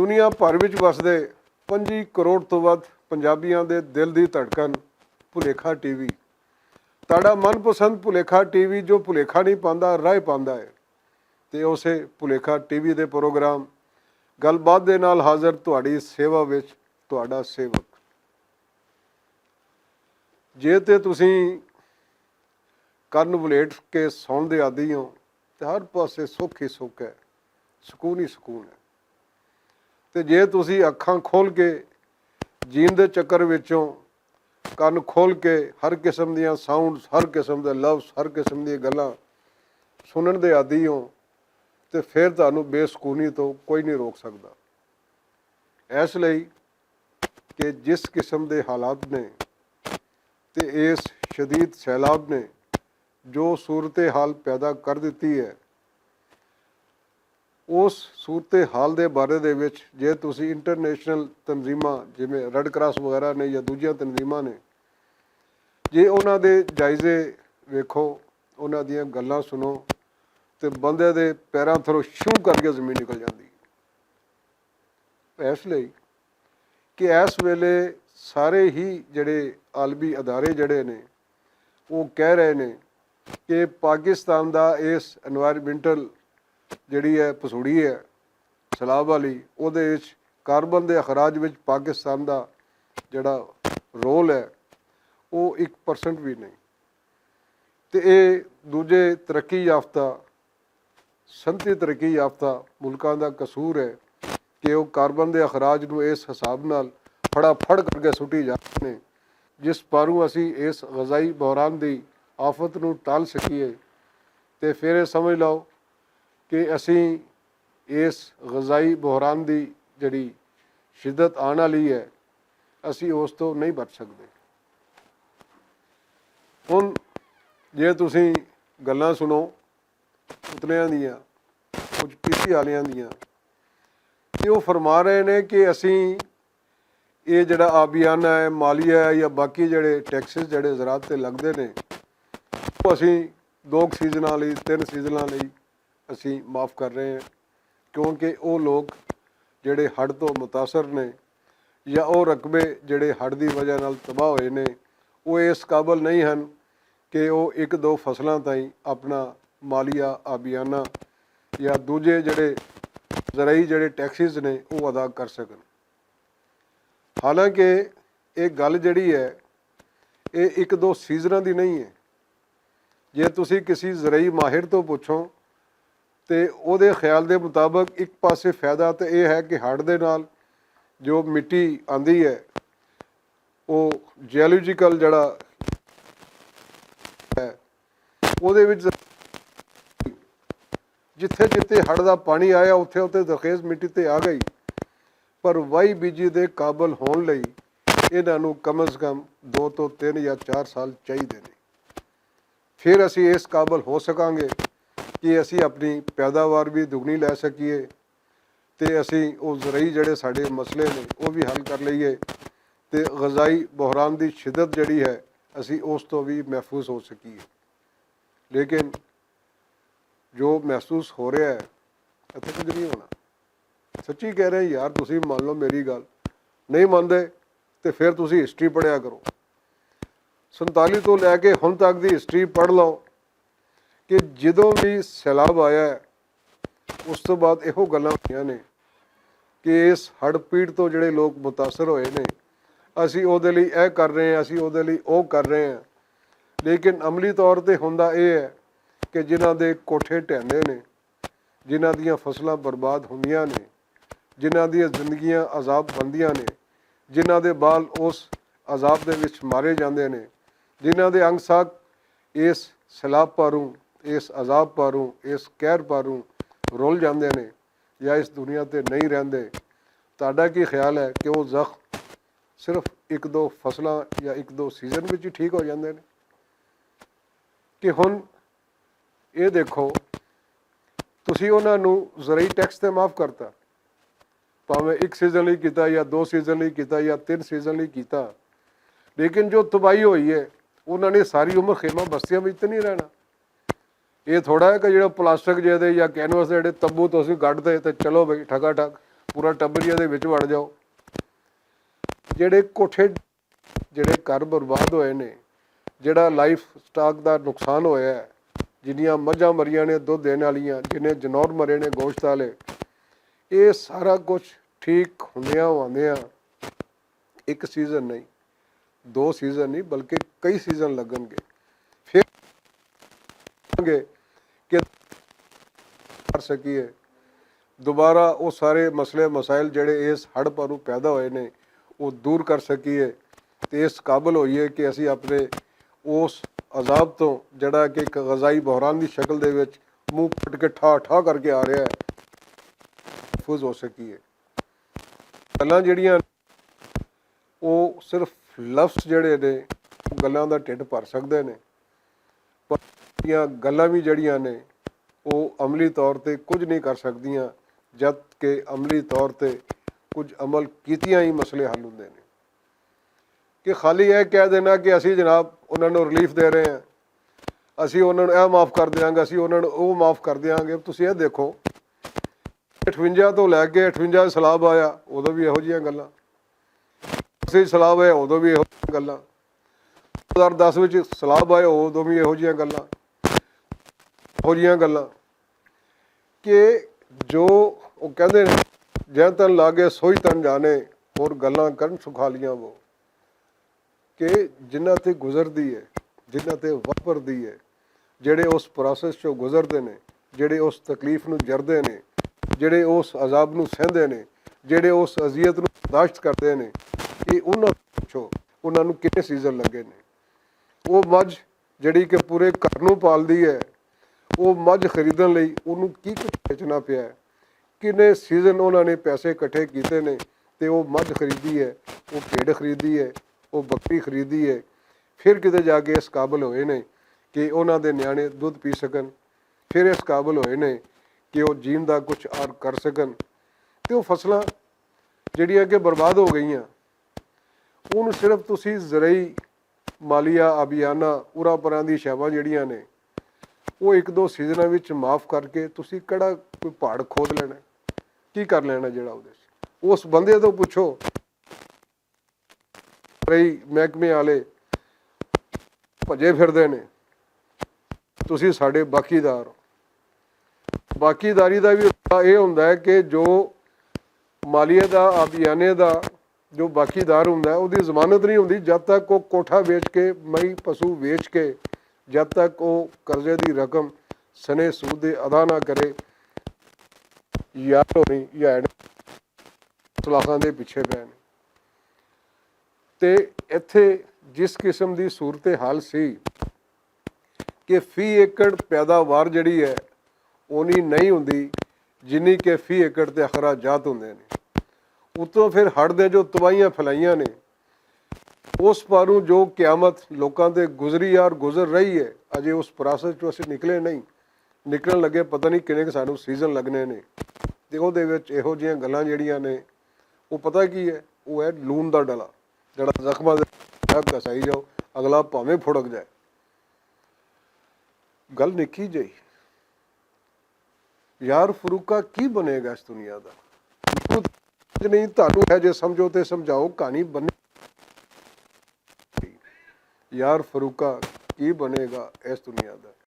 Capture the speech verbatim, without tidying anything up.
دنیا بھر وچ وسدے پنجی کروڑ توں ودھ پنجابیاں دے دل دی دھڑکن بھلیکھا ٹی وی، تہاڈا من پسند بھلیکھا ٹی وی جو بھلیکھا نہیں پاندا، راہ پاندا ہے۔ تے اسے بھلیکھا ٹی وی دے پروگرام گل بات دے نال حاضر تہاڈی سیوا وچ تہاڈا سیوک۔ جے تے تسی کن ولیٹ کے سون دے آدی ہو، تے ہر پاسے سکھ ہی سکھ ہے، سکون ہی سکون ہے۔ تے جے تسی اکھاں کھول کے جین دے چکر وچوں کن کھول کے ہر قسم دیاں ساؤنڈز، ہر قسم دے لفظ، ہر قسم دیاں گلاں سنن دے آدی ہو، تے پھر تہانوں بے سکونی تو کوئی نہیں روک سکدا۔ اس لئی کہ جس قسم دے حالات نے تے اس شدید سیلاب نے جو صورتحال پیدا کر دتی ہے، اس صورتحال دے بارے دے وچ جے تسی انٹرنیشنل تنظیماں جویں ریڈ کراس وغیرہ نے یا دوجیاں تنظیماں نے، جے انہاں دے جائزے ویکھو، انہاں دیاں گلاں سنو، تے بندے دے پیراں تھرو شوں کر کے زمین نکل جاندی۔ اس لئی کہ اس ویلے سارے ہی جڑے عالمی ادارے جڑے نے، وہ کہہ رہے نے کہ پاکستان دا اس انوائرمنٹل جڑی ہے پسوڑی ہے سیلاب والی، وہ دے وچ کاربن دے اخراج وچ پاکستان دا جڑا رول ہے، وہ ایک پرسنٹ بھی نہیں۔ تے اے دوجے ترقی یافتہ، سنتی ترقی یافتہ ملکاں دا قصور ہے کہ او کاربن دے اخراج نوں اس حساب نال پھڑا پھڑ کر کے سٹی جاندے نے، جس پاروں اسی اس غذائی بحران دی آفت نوں ٹال سکیے۔ تے پھر اے سمجھ لو کہ اسی اس غذائی بحران دی جڑی شدت آن والی ہے، اسی اس تو نہیں بچ سکدے۔ ہن جے تسی گلاں سنو، اتلیاں دیاں، کچھ پیسی آلیاں دیاں، تے او فرما رہے نے کہ اسی اے جڑا آبیانہ ہے، مالیہ ہے یا باقی جڑے ٹیکسز جڑے زراعت تے لگدے نے، او اسی دو سیزناں لئی، تن سیزناں لئی اسی معاف کر رہے ہیں، کیونکہ او لوگ جڑے ہڑ تو متاثر نے یا او رقبے جڑے ہڑ دی وجہ نال تباہ ہوئے نے، او اس قابل نہیں ہن کہ او ایک دو فصلاں تائیں اپنا مالیہ آبیانہ یا دوجے جڑے زرعی جڑے ٹیکسز نے، او ادا کر سکن۔ حالانکہ ایک گل جڑی ہے، اے ایک دو سیزناں دی نہیں ہے۔ جے تسی کسی زرعی ماہر تو پوچھو، تے او دے خیال دے مطابق ایک پاسے فائدہ تے اے ہے کہ ہڑ دے نال جو مٹی آندی ہے، او جیولوجیکل جڑا ہے، او دے وچ جتھے جتھے ہڑ دا پانی آیا، اتھے اتھے زرخیز مٹی تے آ گئی۔ پر وائی بیجی دے قابل ہون لئی انہاں نوں کم از کم دو توں تن یا چار سال چاہیدے نے۔ پھر اسی اس قابل ہو سکاں گے کہ اسی اپنی پیداوار وی دگنی لے سکیے، تے اسی او زرعی جڑے ساڈے مسئلے نے، او وی حل کر لئیے، تے غذائی بحران دی شدت جڑی ہے، اسی اس تو وی محفوظ ہو سکیے۔ لیکن جو محسوس ہو رہا ہے، اتھے کچھ نہیں ہونا۔ سچی کہہ رہے ہیں یار، تسی مان لو میری گل، نہیں ماندے تے پھر تسی ہسٹری پڑھیا کرو۔ سنتالی تو لے کے ہن تک دی ہسٹری پڑھ لو کہ جدوں بھی سیلاب آیا ہے، اس تو بعد ایہو گلاں ہوئیاں نے کہ اس ہڑ پیڑ تو جڑے لوگ متاثر ہوئے نے، اسی او دے لئی اے کر رہے ہیں، اسی او دے لئی او کر رہے ہیں۔ لیکن عملی طور تے ہوندا اے ہے کہ جنہاں دے کوٹھے ٹہندے نے، جنہاں دیاں فصلاں برباد ہوندیاں نے، جنہاں دیاں زندگیاں عذاب بندیاں نے، جنہاں دے بال اس عذاب دے وچ مارے جاندے نے، جنہاں دے انگ ساک اس سیلاب پاروں، اس عذاب پاروں، اس قہر پاروں رول جاندے نے یا اس دنیا تے نہیں رہندے۔ تہاڈا کی خیال ہے کہ وہ زخم صرف ایک دو فصلاں یا ایک دو سیزن وچ ہی ٹھیک ہو جاندے نے؟ کہ ہن اے دیکھو، تسی انہاں نوں زرعی ٹیکس تے معاف کرتا، پاویں ایک سیزن لئی کیتا یا دو سیزن لئی کیتا یا تین سیزن لئی کیتا، لیکن جو تباہی ہوئی ہے، انہاں نے ساری عمر خیمہ بستیاں وچ تے نہیں رہنا۔ یہ تھوڑا ہے کہ جڑا پلاسٹک جے دے یا کینوس دے جڑے تبو تسی گڈ دے تے چلو بھائی ٹھگا ٹھگ، پورا ٹبریا دے وچ وڑ جاؤ۔ جڑے کوٹھے، جڑے گھر برباد ہوئے نے، جڑا لائف سٹاک دا نقصان ہویا ہے، جنیاں مجھاں مریاں نے دودھ دین والیاں، جنہیں جنور مرے نے گوشت والے، یہ سارا کچھ ٹھیک ہوندیاں ہوندیاں ایک سیزن نہیں، دو سیزن نہیں، بلکہ کئی سیزن لگن گے۔ پھر گے کہ کر سکیے، دوبارہ وہ سارے مسئلے مسائل جڑے اس ہڑ پروں پیدا ہوئے نے، وہ دور کر سکیے، تے اس قابل ہوئیے کہ اسی اپنے اس عذاب تو، جڑا کہ ایک غذائی بحران دی شکل دے وچ منہ پٹ کے ٹھا ٹھا کر کے آ رہا ہے، محفوظ ہو سکیے۔ گلاں جڑیاں، وہ صرف لفظ جڑے نے، وہ گلاں دا ٹھڈ بھر سکدے نے، پر یہ گلاں وی جڑیاں نے، وہ عملی طور تے کچھ نہیں کر سکدیاں، جد کہ عملی طور تے کچھ عمل کیتیاں ہی مسئلے حل ہوندے نے۔ کہ خالی یہ کہہ دینا کہ اسی جناب انہاں نوں ریلیف دے رہے ہیں، اسی انہاں نوں اے معاف کر دیاں گے، اسی انہاں نوں او معاف کر دیاں گے۔ تسی اے دیکھو، اٹھونجا تو لے کے اٹھونجا سیلاب آیا، ادو بھی یہو جیاں گلاں، اسی سیلاب آیا، ادو بھی یہو جیاں گلاں، دو ہزار دس وچ سیلاب آیا، ادو بھی یہو جیاں گلاں، یہو جیاں گلاں۔ کہ جو وہ کہندے نے، "جن تن لاگے سوئی تن جانے، اور گلاں کرن سکھالیاں وہ۔" کہ جنہ تے گزردی ہے، جنہ تے واپردی ہے، جڑے اس پروسیس چوں گزردے نے، جڑے اس تکلیف نوں جردے نے، جڑے اس عذاب نوں سہندے نے، جڑے اس اذیت نوں برداشت کردے نے، یہ انہاں نوں پوچھو، انہاں نوں کنے سیزن لگے نے۔ وہ مجھ جڑی کہ پورے گھر نوں پالدی ہے، وہ مجھ خریدن لئی انہوں کی کچھ بیچنا پیا ہے، کنے سیزن انہاں نے پیسے اکٹھے کیتے نے، تے وہ مجھ خریدی ہے، وہ بھیڑ خریدی ہے، وہ بکری خریدی ہے، پھر کتے جا کے اس قابل ہوئے نے کہ انہاں دے نیانے دودھ پی سکن، پھر اس قابل ہوئے نے کہ وہ جین دا کچھ آر کر سکن۔ تے وہ فصلاں جڑیاں کہ برباد ہو گئیاں، انہوں صرف تسی زرعی مالیہ آبیانہ، اورا پراں دی شیواں جڑیاں نے، وہ ایک دو سیزناں وچ معاف کر کے تسی کڑا کوئی پہاڑ کھود لینا ہے؟ کی کر لینا جڑا اودے چ؟ اس بندے تو پوچھو، رہی محکمے والے بھجے پھردے نے، تسی ساڈے باقی دار ہو۔ باقی داری دا بھی اے ہوندا ہے کہ جو مالیے دا، آبیانے دا جو باقی دار ہوندا ہے، اودی ضمانت نہیں ہوندی جد تک وہ کوٹھا ویچ کے، مئی پشو ویچ کے، جد تک وہ قرضے دی رقم سنے سود دے ادا نہ کرے، یار ہونی یا سلاخاں دے پیچھے پے نے۔ تے ایتھے جس قسم دی صورتحال سی کہ فی ایکڑ پیداوار جڑی ہے، اونی نہیں ہوندی جنی کہ فی ایکڑ تے اخراجات ہوندے نے۔ اتوں پھر ہڑ دے جو تباہیاں پھیلائیاں نے، اس پاروں جو قیامت لوکاں تے گزری آر گزر رہی ہے، اجے اس پراسس چوں اسی نکلے نہیں۔ نکلن لگے پتہ نہیں کنے کہ سانوں سیزن لگنے نے۔ تے او دے وچ ایہو جیاں گلاں جڑیاں نے، او پتہ کی ہے؟ او ہے لون دا ڈلا، جڑا زخماں دے گھسائی جاؤ، اگلا بھاویں پھڑک جائے۔ گل نکی جئی۔ یار فروقہ کی بنے گا اس دنیا دا؟ نہیں، تانوں ہے جے سمجھو تے سمجھاؤ، کہانی بنے۔ یار فروقہ کی بنے گا اس دنیا دا؟